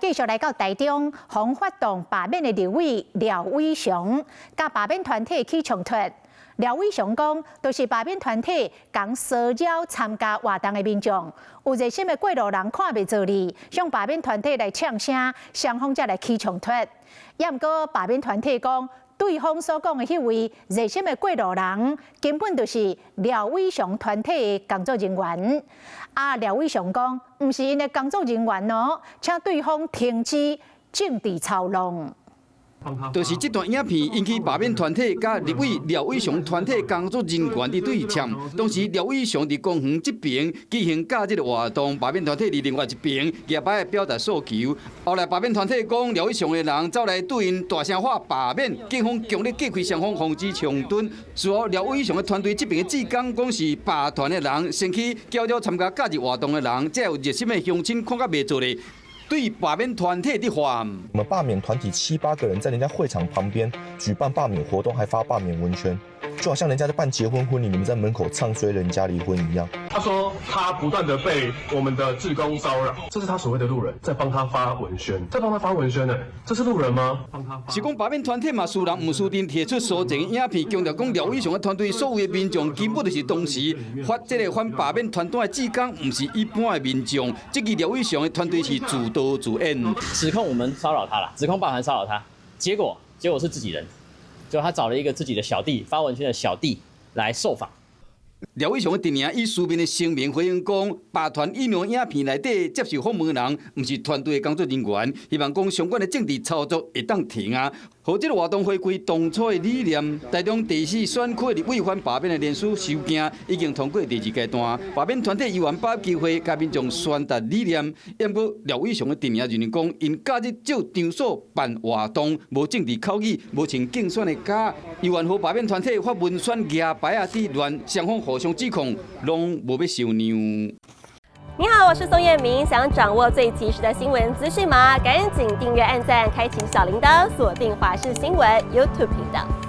繼續來到台中，予發動罷免的立委廖偉雄，佮罷免團體起衝突。廖偉雄講，就是罷免團體共騷擾參加活動的民眾，有熱心的過路人看袂做哩，向罷免團體來嗆聲，雙方才來起衝突。也毋過罷免團體講，對方所講的彼位熱心的過路人，根本就是廖偉雄團體的工作人員。啊，廖偉雄講，毋是𪜶的工作人員哦，請對方停止政治操弄。就是這段影片引起罷免團體佮立委廖偉雄團體工作人員佇對嗆。當時廖偉雄佇公園這邊舉行假日活動，罷免團體佇另外一邊舉牌表達訴求。後來罷免團體講廖偉雄的人走來對𪜶大聲喊罷免，警方強力隔開雙方，防止衝突。事後廖偉雄的團隊這邊的志工講是罷團的人，先去攪擾參加假日活動的人，才有熱心的鄉親看甲袂做咧。對罷免團體的話，我們罷免團體七八個人在人家會場旁邊舉辦罷免活動，還發罷免文宣，就好像人家在辦結婚婚禮，你們在門口唱衰人家離婚一樣。他說他不斷的被我們的志工騷擾，這是他所謂的路人在幫他發文宣，在幫他發文宣呢，這是路人嗎？是講罷免團體嘛，私人毋私陣提出搜證影片，強調講廖偉雄的團隊所有的民眾根本就是當時發這個反罷免傳單的志工，毋是一般的民眾。這個廖偉雄的團隊是自導自演，指控我們騷擾他了，指控罷團騷擾他，結果是自己人，就他找了一個自己的小弟，發文宣的小弟來受訪。廖偉雄的陣營以書面的聲明回應講，罷團引用影片內底接受訪問的人，毋是團隊的工作人員，希望講相關的政治操作會當停啊，予這个活動回歸當初的理念。台中第四選區立委反罷免的聯署收件已經通過第二階段，罷免團體猶原把握機會，共民眾傳達理念。毋過廖偉雄的陣營認為講，𪜶假日借場所辦活動，無政治口語，無穿競選的甲，猶原予罷免團體發文宣舉牌仔佇亂，雙方互相指控，攏無欲受讓。你好，我是宋燕明，想掌握最及時的新聞資訊嗎？趕緊訂閱、按讚、開啟小鈴鐺，鎖定華視新聞 YouTube 頻道。